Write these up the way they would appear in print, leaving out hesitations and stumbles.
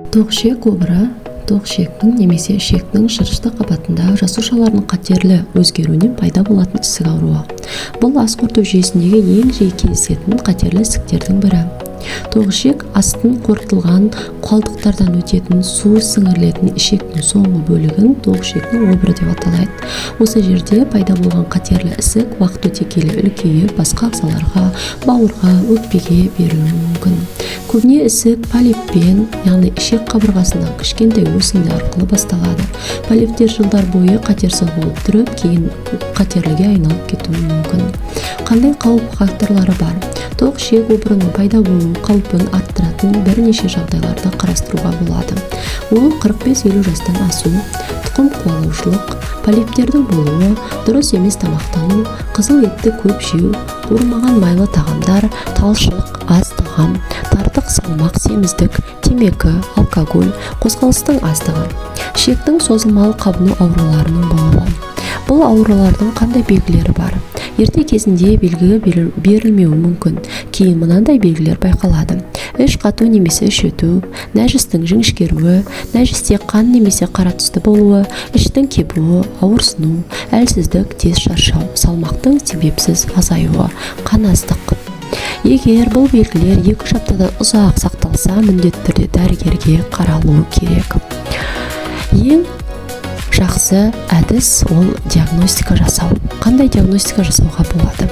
Тоқ ішек обыры – тоқ ішектің немесе ішектің шырышты қабатында жасушалардың қатерлі өзгеруінен пайда болатын ісік ауруы. Бұл ас қорыту жүйесіндегі ең жиі кездесетін қатерлі ісіктердің бірі. Тоқ ішек астын қорытылған қалдықтардан өтетін су сіңірілетін ішектің соңғы бөлігін тоқ ішектің обыры деп аталайды. Осы жерде пайда болған қатерлі ісік уақыт өте келе үлкейіп, басқа ағзаларға, бауырға, өкпеге берілуі мүмкін. Көбіне ісік полиппен, яғни ішек қабырғасындағы кішкентай өсінді арқылы басталады. Полиптер жылдар бойы қатерсіз болып тұрып, кейін қатерліге айналып кетуі мүмкін. Қандай қауіп факторлары бар? Тоқ ішек обырының пайда болу қаупін арттыратын бірнеше жағдайларды қарастыруға болады. Ол 45-50 жастан асу, тұқым қуалаушылық, полиптердің болуы, дұрыс емес тамақтану, қызыл етті көп жеу, қуырмаған майлы тағамдар, талшық, аз тағам, артық салмақ, семіздік, темекі, алкоголь, қозғалыстың аздығы, ішектің созылмалы қабыну ауруларының болуы. Бұл аурулардың қандай белгілері бар? Ерте кезінде белгі берілмеуі мүмкін. Кейін мынандай белгілер байқалады: іш қату немесе іш өту, нәжістің жіңішкеруі, нәжісте қан немесе қара түсті болуы, іштің кебуі, ауырсыну, әлсіздік, тез шаршау, салмақтың себепсіз азаюы, қан аздық. Егер бұл белгілер 2-3 аптадан ұзақ сақталса, міндетті түрде дәрігерге қаралуы керек. Ең жақсы әдіс – ол диагностика жасау. Қандай диагностика жасауға болады?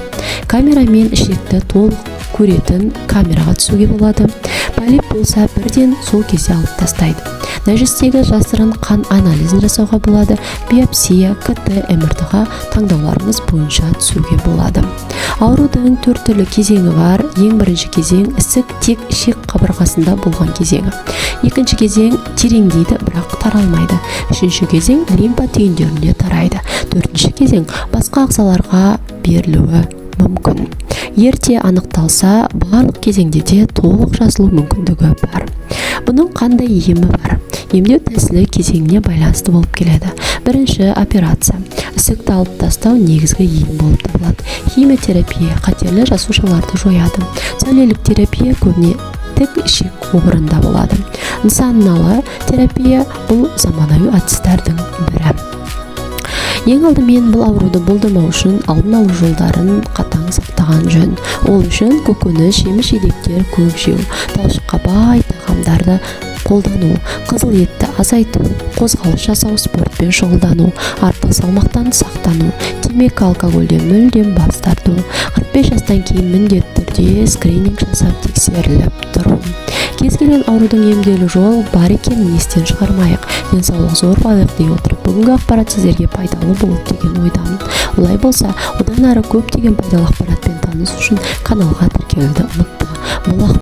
Камерамен ішекті толық көретін камераға түсуге болады. Полип болса, бірден сол кезде алып тастайды. Нәжістегі жасырын қан анализін жасауға болады. Биопсия, КТ, МРТ ға таңдауларыңыз бойынша түсуге болады. Аурудың төрт түрлі кезеңі бар. Ең бірінші кезең – ісік тек ішек қабырғасында болған кезеңі. Екінші кезең – тереңдейді, бірақ таралмайды. Үшінші кезең – лимфа түйіндерінде тарайды. Төртінші кезең – басқа ағзаларға берілуі мүмкін. Ерте анықталса, барлық кезеңде де толық жазылу мүмкіндігі бар. Бұның қандай емі бар? Емдеу тәсілі кезеңіне байланысты болып келеді. Бірінші – операция. Ісікті алып тастау негізгі ем болып табылады. Химиотерапия қатерлі жасушаларды жояды. Сәулелік терапия көбіне тік ішек обырында болады. Нысаналы терапия – бұл заманауи әдістердің бірі. Ең алдымен бұл ауруды болдырмау үшін алдын алу жолдарын қатаң сақтаған жөн. Ол үшін көкөніс, жеміс жидектер көп жеу, талшыққа бай тағамдарды қолдану, қызыл етті азайту, қозғалыс жасау, спортпен шұғылдану, артық салмақтан сақтану, темекі, алкогольден мүлдем бас тарту, 45 жастан кейін міндетті түрде скрининг жасап, тексеріліп тұру. Кез келген аурудың емделу жолы бар екенін естен шығармайық. Денсаулық зор байлық дей отырып, бүгінгі ақпарат сіздерге пайдалы болды деген ойдамын. Олай болса, одан әрі көптеген пайдалы ақпаратпен танысу үшін каналға тіркелуді ұмытпа. Бұл